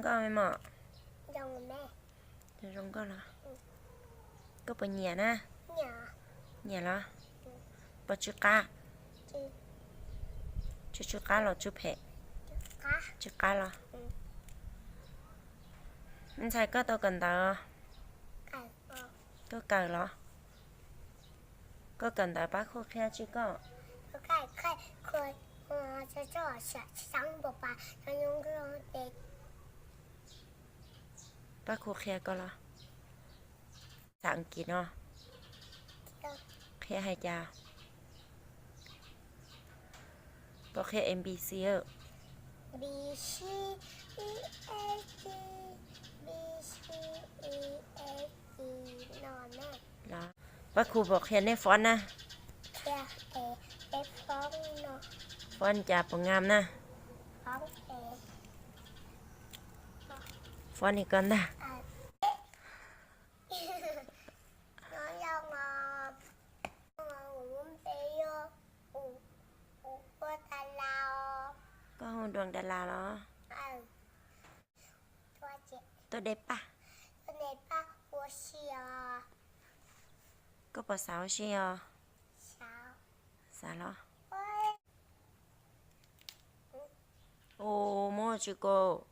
Koj me mom, zoo nkauj los? Koj puas nyiam na? Nyiam los? Puas tsw qab? Tsw, tsw qab los tsw phem? Tsw qab los? Me ntxhais, koj tau kawm ntawv? Koj kawm los? Koj kawm ntawv pab khu qhia tsi koj? Pab khu qhia koj los? Xav Askiv no qhia hais cas? Puas qhia A B C? Los, pab khu puas qhia nej font na? Font cas puas ngam na? Font li koj ntag. Koj hu Dua Das Las los? Tuaj de paj. Koj puas xav ua si os? Xav los? Ua, muab tsi koj.